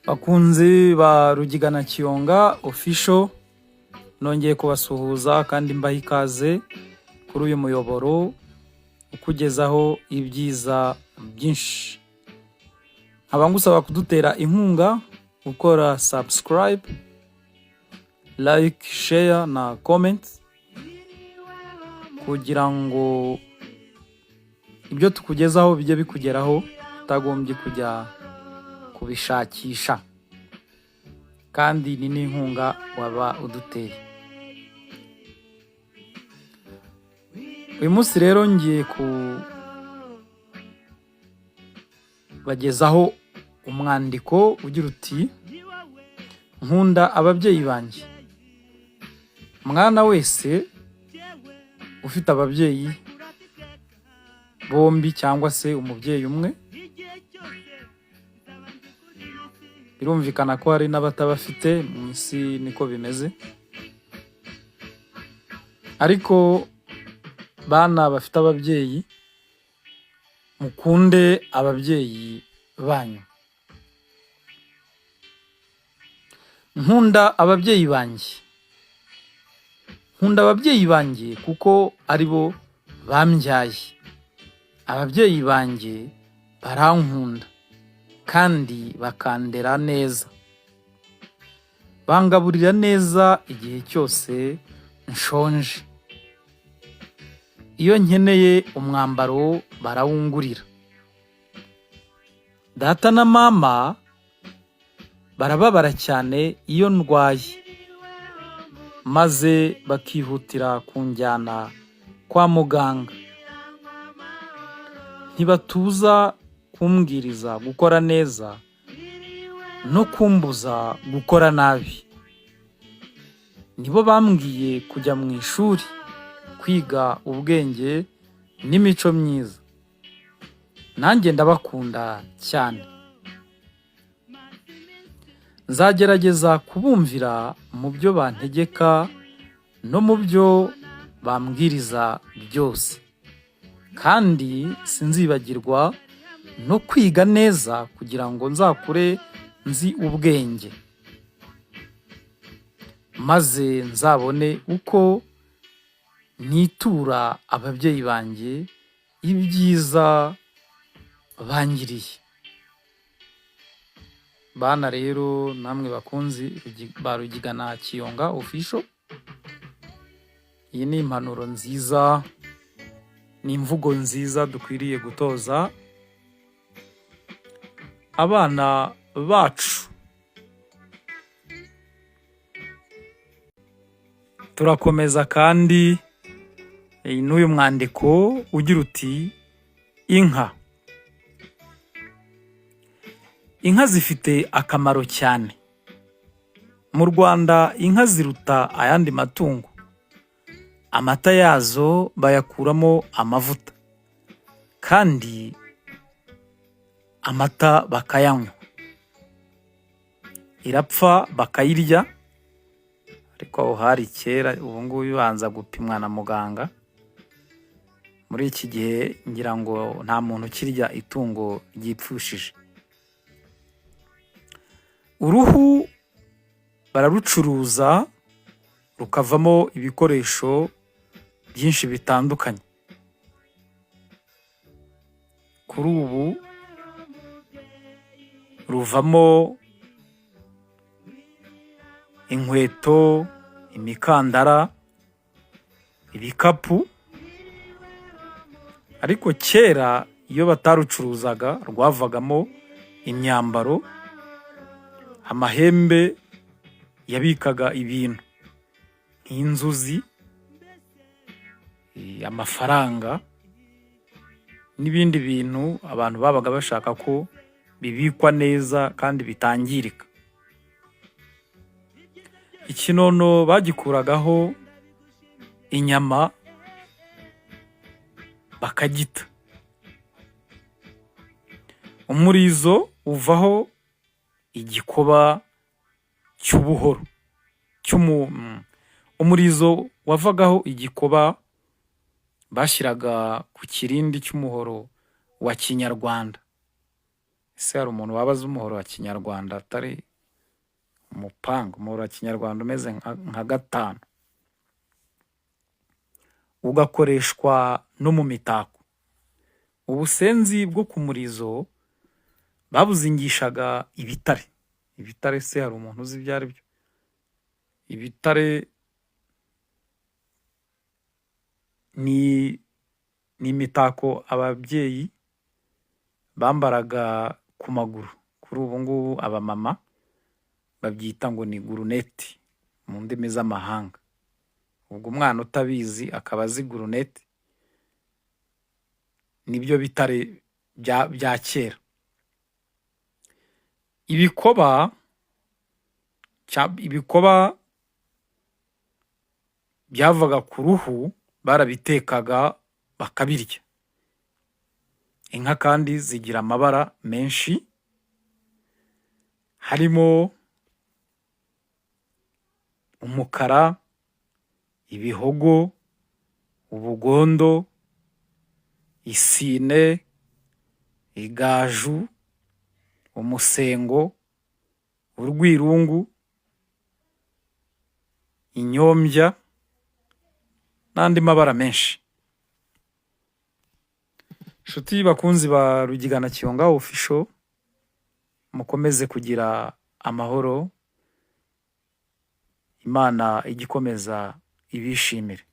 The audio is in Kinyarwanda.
Bakunzi ba Rugigana Kiyonga Official, nongeye kubasuhuza kandi mbaha ikaze kuri uyu muyoboro ukugezaho ibyiza byinshi. Nkaba ngusaba kudutera inkunga gukora subscribe, like, share na comment kugira ngo ibyo tukugezaho bijye bikugeraho utagombye kujya kubishakisha, kandi ni n'inkunga waba uduteye. Uyu munsi rero ngiye kubagezaho umwandiko ugira uti: "Nkunda ababyeyi banjye." Mwana wese ufite ababyeyi bombi cyangwa se umubyeyi umwe, birumvikana ko hari n'abatabafite mu isi, niko bimeze. Ariko bana bafite ababyeyi, mukunde ababyeyi banyu. Nkunda ababyeyi banjye. Nkunda ababyeyi banjye kuko ari bo bambyaye. Ababyeyi banjye barankunda kandi bakandera neza. Bangaburira neza igihe cyose nshonje. Iyo nkeneye umwambaro barawungurira. Data na mama barababara cyane iyo ndwaye, maze bakihutira kunjyana kwa muganga. Ntibatuza kumbwiriza gukora neza no kumbuza gukora nabi. Nibo bambwiye kujya mu ishuri kwiga ubwenge n'imico myiza. Nanjye ndabakunda cyane. Nzagerageza kubumvira mu byo bantegeka no mu byo bambwiriza byose. Kandi sinzibagirwa no kwiga neza kugira ngo nzakure nzi ubwenge, maze nzabone uko nitura ababyeyi banjye ibyiza bangiriye. Bana rero namwe bakunzi ba Rugigana Kiyonga Official, iyi ni impanuro nziza, ni imvugo nziza dukwiriye gutoza abana bacu. Turakomeza kandi n'uyu mwandiko ugira uti: "Inka." Inka zifite akamaro cyane. Mu Rwanda inka ziruta ayandi matungo. Amata yazo bayakuramo amavuta kandi amata bakayanywa. Irapfa bakayirya, ariko aho hari kera, ubu ngubu ibanza gupimwa na muganga. Muri iki gihe ngira ngo nta muntu ukirya itungo ryipfushije. Uruhu bararucuruza rukavamo ibikoresho byinshi bitandukanye. Kuri ubu ruvamo inkweto, imikandara, ibikapu, ariko kera iyo batarucuruzaga rwavagamo imyambaro, amahembe yabikaga ibintu nk'inzuzi, amafaranga n'ibindi bintu abantu babaga bashaka ko bibikwa neza kandi bitangirika. Ikinono bagikuragaho inyama bakagita. Umurizo uvaho igikoba cy'ubuhoro cy'umu umurizo wavagaho igikoba bashyiraga ku kirindi cy'umuhoro wa kinyarwanda. Ese hari umuntu waba azi umuhoro wa kinyarwanda atari umupanga? Umuhoro wa kinyarwanda umeze nka gatanu, ugakoreshwa no mu mitako. Ubusenzi bwo ku murizo babuzingishaga ibitare. Ibitare se hari umuntu uzi ibyo ari byo? Ibitare ni imitako ababyeyi bambaraga ku maguru. Kuri ubu ngubu abamama babyita ngo ni guruneti mu ndimi z'amahanga. Ubwo umwana utabizi akaba azi guruneti, nibyo bitare bya kera. Ibikoba byavaga ku ruhu, barabitekaga bakabirya. Inka kandi zigira amabara menshi, harimo umukara, ibihogo, ubugondo, isine, igaju, umusengo, urwirungu, inyombya n'andi mabara menshi. Inshuti bakunzi ba Rugigana Kiyonga Official, mukomeze kugira amahoro, Imana ijye ikomeza ibishimire.